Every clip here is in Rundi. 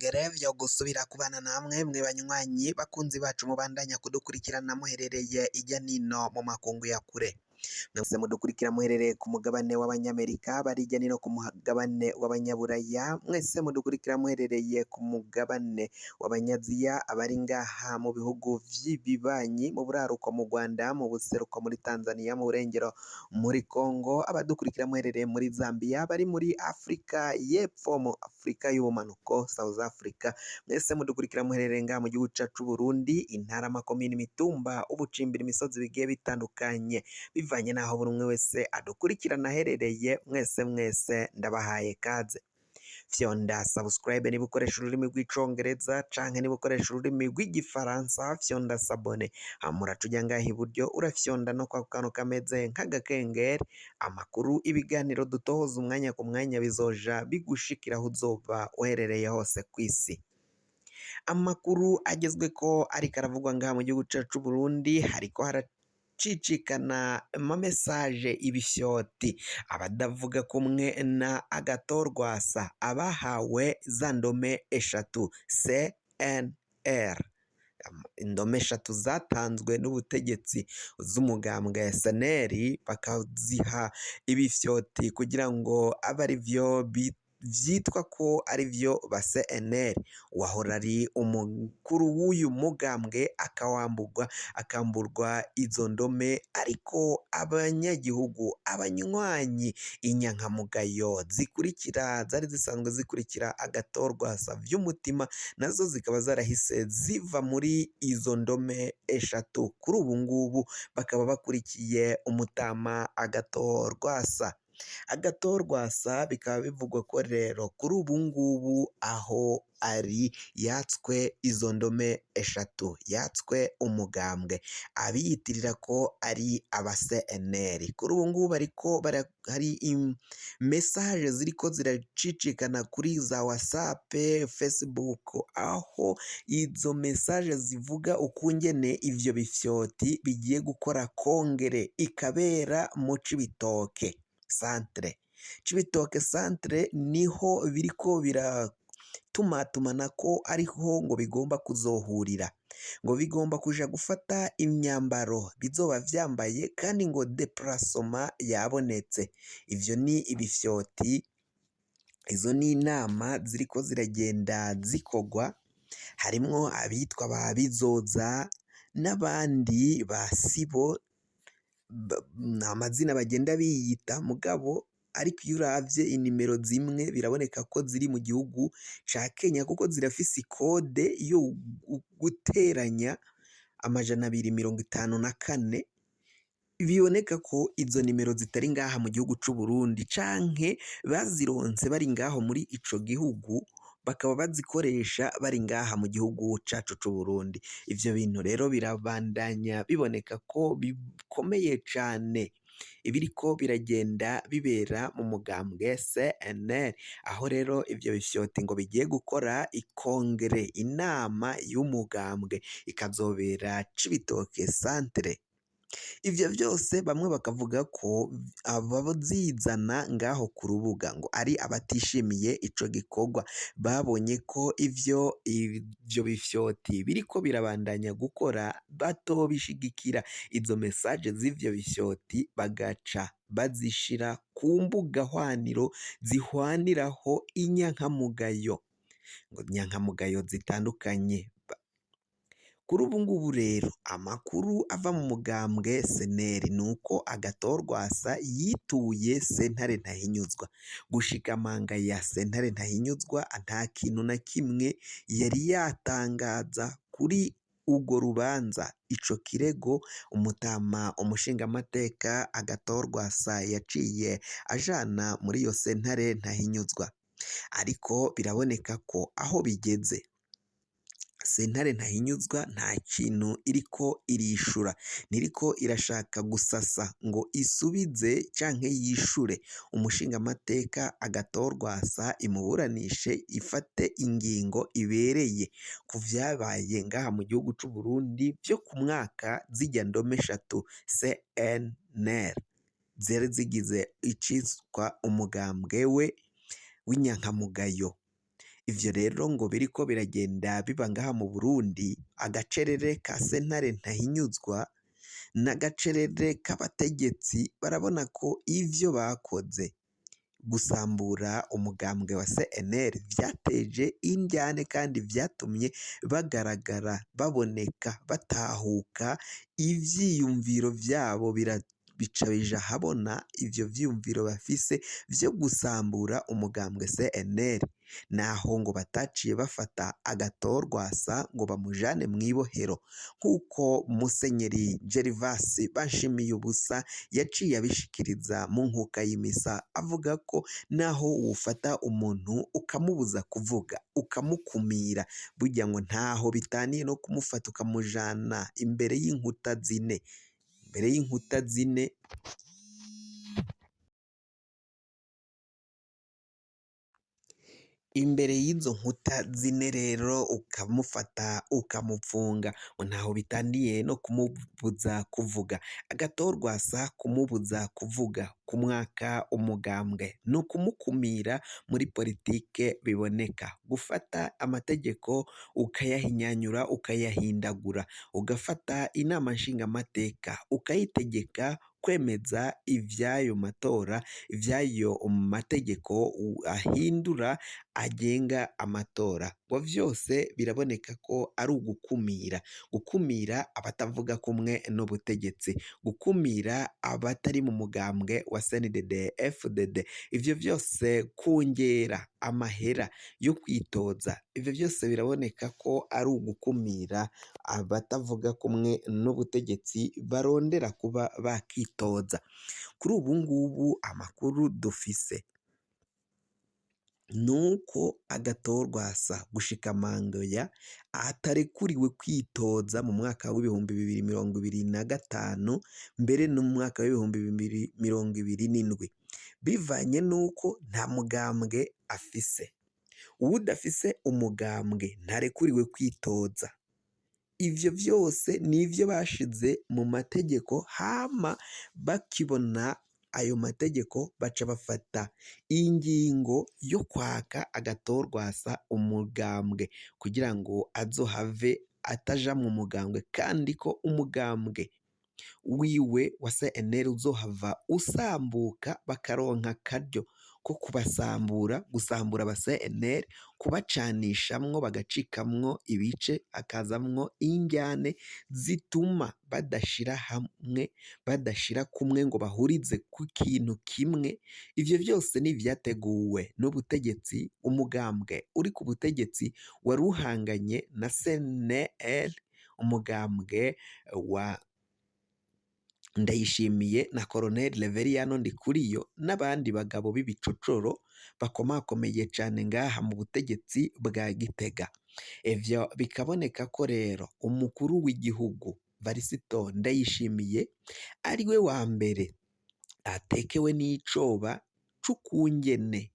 ntangere vyo gusubira kubana namwe mwe banywanyi bakunzi bacu mubandanya kudukurikirana muherereye irya nino mu makungu ya kure. Mwese mudukurikira muherereye ku mugabane w'Abanyamerika, bari hirya nino ku mugabane w'Abanyaburaya, mwese mudukurikira muherereye ku mugabane w'Abanyaziya, abari ngaha mu bihugu vy'ibibanyi, mu buraruko mu Rwanda, mu buseruko muri Tanzania, mu burengero muri Congo, abadukurikira muherereye muri Zambia, bari muri Afrika y'Epfo, mu Afrika y'ubumanuko, South Africa, mwese mudukurikira muherereye ngaha mu gihugu cacu c'Uburundi, intara, amakomine, imitumba, ubucimbira, imisozi bigiye bitandukanye, bivanye n'aho buri umwe wese adukurikirana aherereye, mwese mwese ndabahaye kaze. Fyonda subscribe niba ukoresha ururimi rw'Icongereza canke niba ukoresha ururimi rw'Igifaransa, fyonda s'abonner. Hama uraca uja ngaha iburyo, urafyonda no kwako kantu kameze nk'agakengeri. Amakuru, ibiganiro dutohoza umwanya ku mwanya bizoja bigushikira aho uzoba uherereye hose kw'isi. Amakuru agezweko ariko aravugwa ngaha mu gihugu cacu c'Uburundi, hariko haracicikana ama message, ibifyoti, abadavuga kumwe na Agathon Rwasa, abahawe za ndome eshatu CNR, indome eshatu zatanzwe n'ubutegetsi z'umugambwe SNL, bakaziha ibifyoti kugira ngo abe arivyo vyitwa ko arivyo ba CNL. Uwahora ari umukuru w'uyu mugambwe akawamburwa, akamburwa izo ndome, ariko abanyagihugu, abanywanyi, inyankamugayo zikurikira, zari zisanzwe zikurikira Agathon Rwasa vy'umutima, nazo zikaba zarahise ziva muri izo ndome eshatu. Kuri ubu ngubu bakaba bakurikiye umutama Agathon Rwasa. Agathon Rwasa bikaba bivugwa ko rero kuri ubu ngubu aho ari yatswe izo ndome eshatu, yatswe umugambwe, abiyitirira ko ari aba CNL. Kuri ubu ngubu bariko hari message ziriko ziracicikana kuri za WhatsApp, Facebook, aho izo message zivuga ukungene ivyo bifyoti bigiye gukora congrès ikabera mu Cibitoke centre. Cibitoke centre niho biriko biratumatumana ko ariho ngo bigomba kuzohurira, ngo bigomba kuja gufata imyambaro bizoba vyambaye, kandi ngo déplacement yabonetse. Ivyo ni ibifyoti, izo ni inama ziriko ziragenda zikorwa, harimwo abitwa ba Bizoza n'abandi ba Sibo, amazina bagenda biyita, mugabo ariko iyo uravye inimero zimwe biraboneka ko ziri mu gihugu ca Kenya, kuko zirafise i code yo guteranya 254. Biboneka ko izo nimero zitari ngaha mu gihugu c'Uburundi, canke bazironse bari ngaho muri ico gihugu, bakaba bazikoresha bari ngaha mu gihugu cacu c'Uburundi. Ivyo bintu rero birabandanya biboneka ko bikomeye cane, ibiriko biragenda bibera mu mugambwe CNL, aho rero ivyo bifyoti ngo bigiye gukora i congrès, inama y'umugambwe ikazobera Cibitoke centre. Ivyo vyose bamwe bakavuga ko abazizana ngaho ku rubuga ngo ari abatishimiye ico gikorwa, babonye ko ivyo bifyoti biriko birabandanya gukora batobishigikira. Izo message z'ivyo bifyoti bagaca bazishira ku mbuga hwaniro zihwaniraho inyankamugayo, ngo inyankamugayo zitandukanye. Kuri ubu ngubu rero amakuru ava mu mugambwe CNL nuko Agathon Rwasa yituye sentare ntahinyuzwa. Gushika manga ya sentare ntahinyuzwa nta kintu na kimwe yari yatangaza kuri urwo rubanza, ico kirego umutama umushingamateka Agathon Rwasa yaciye ajana muri iyo sentare ntahinyuzwa. Ariko biraboneka ko aho bigeze sentare ntahinyuzwa nta kintu iriko irishura, ntiriko irashaka gusasa ngo isubize canke yishure umushingamateka Agathon Rwasa, imuburanishe, ifate ingingo ibereye ku vyabaye ngaha mu gihugu c'Uburundi vyo ku mwaka zirya ndome eshatu CNL zari zigize icitwa umugambwe we w'inyankamugayo. Ivyo rero ngo biriko biragenda biba ngaha mu Burundi, agacerere ka sentare ntahinyuzwa n'agacerere k'abategetsi barabona ko ivyo bakoze gusambura umugambwe wa CNL vyateje indyane kandi vyatumye bagaragara baboneka batahuka ivyiyumviro vyabo bica bija ahabona ivyo vyiyumviro bafise vyo gusambura umugambwe CNL, naho ngo bataciye bafata agatorwasa ngo bamujane mw'ibohero nk'uko Musenyeri Gervas Banshimiyubusa yaciye abishikiriza mu nkuka y'imisa avuga ko naho wofata umuntu ukamubuza kuvuga ukamukumira burya ngo ntaho bitaniye no kumufata ukamujana imbere y'inkuta zine, imbere y'inkuta zine. Imbere y'izo nkuta zine rero ukamufata ukamupfunga ngo ntaho bitaniye no kumubuza kuvuga, agatorwasa kumubuza kuvuga kumwaka umugambwe ni ukumukumira muri politike biboneka, gufata amategeko ukayahinyanyura ukayahindagura, ugafata inama nshingamateka ukayitegeka kwemeza ivy'ayo matora, ivy'ayo mategeko ahindura agenga amatora, ngo vyose biraboneka ko ari ugukumira, gukumira abatavuga kumwe n'ubutegetsi, gukumira abatari mu mugambwe wa CNDD FDD, ivyo vyose kongera amahera yo kwitoza, ivyo vyose biraboneka ko ari ugukumira abatavuga kumwe n'ubutegetsi barondera kuba bakitoza. Kuri ubu ngubu amakuru dufise nuko agatorwasa gushika mangoya atarekuriwe kwitoza mu mwaka w'2025 mbere no mu mwaka w'2027 bivanye nuko nta mugambwe afise. Uwudafise umugambwe ntarekuriwe kwitoza. Ivyo vyose nivyo bashize mu mategeko hama bakibona ayo mategeko baca bafata ingingo yo kwaka agatorwasa umugambwe kugira ngo azohave ataja mu mugambwe kandi ko umugambwe wiwe wa CNL uzohava usambuka bakaronka akaryo ko kubasambura, gusambura aba CNL, kubacanishamwo bagacikamwo ibice hakazamwo indyane zituma badashira hamwe, badashira kumwe ngo bahurize ku kintu kimwe, ivyo vyose ni ivyateguwe n'ubutegetsi, umugambwe uri ku butegetsi wari uhanganye na CNL, umugambwe wa Ndayishimiye na Colonel Reveriyano Ndikuriyo n'abandi bagabo b'ibicocoro bakomakomeye cane ngaha mu butegetsi bwa Gitega. Ivyo bikaboneka ko rero umukuru w'igihugu Varisito Ndayishimiye ariwe wa mbere atekewe n'icoba c'ukungene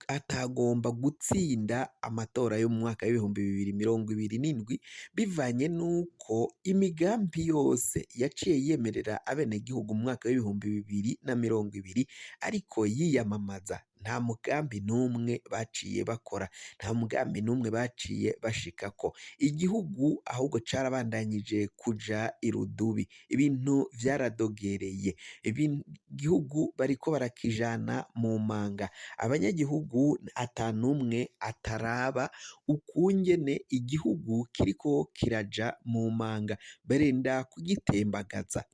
atagomba gutsinda amatora yo mu mwaka w'2027 bivanye n'uko imigambi yose yaciye yemerera abenegihugu mu mwaka w'2020 ariko yiyamamaza nta mugambi n'umwe baciye bakora, nta mugambi n'umwe baciye bashikako. Igihugu ahubwo carabandanyije kuja irudubi, ibintu vyaradogereye, igihugu bariko barakijana mu manga, abanyagihugu ata n'umwe ataraba ukungene igihugu kiriko kiraja mu manga, barenda kugitembagaza.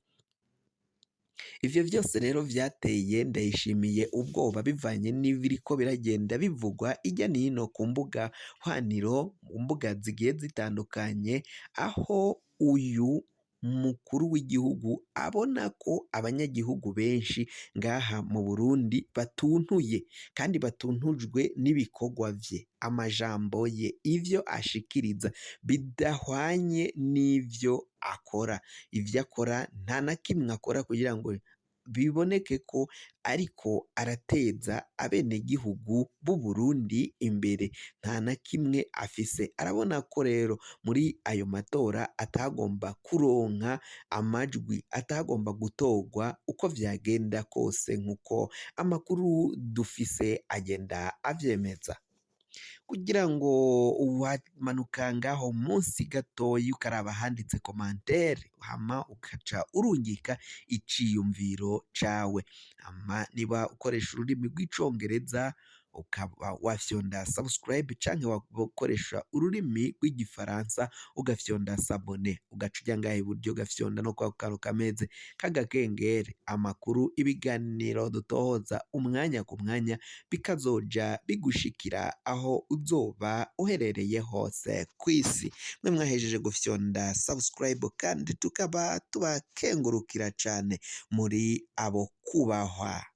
Ivyo vyose rero vyateye Ndayishimiye ubwoba bivanye n'ibiriko biragenda bivugwa irya nino ku mbuga hwaniro, mu mbuga zigiye zitandukanye, aho uyu mukuru w'igihugu abona ko abanyagihugu benshi ngaha mu Burundi batuntuye kandi batuntujwe n'ibikorwa vye, amajambo ye, ivyo ashikiriza bidahwanye n'ivyo akora. Ivyo akora nta na kimwe akora kugira ngo biboneke ko ariko arateza abenegihugu b'u Burundi imbere, nta na kimwe afise. Arabona ko rero muri ayo matora atagomba kuronka amajwi, atagomba gutorwa uko vyagenda kose nkuko amakuru dufise agenda avyemeza. Kugira ngo wamanuka ngaho munsi gatoyi, ukaraba ahanditse commentaire, hama ukaca urungika iciyumviro cawe. Hama niba ukoresha ururimi rw'Icongereza, ukaba wafyonda subscribe, canke wakoresha ururimi rw'Igifaransa ugafyonda s'abonner, ugaca uja ngaha iburyo, ugafyonda no kwa kantu kameze k'agakengeri. Amakuru, ibiganiro dutohoza umwanya ku mwanya bikazoja bigushikira aho uzoba uherereye hose kw'isi. Mwe mwahejeje gufyonda subscribe kandi tukaba tubakengurukira cane, muri abo kubahwa.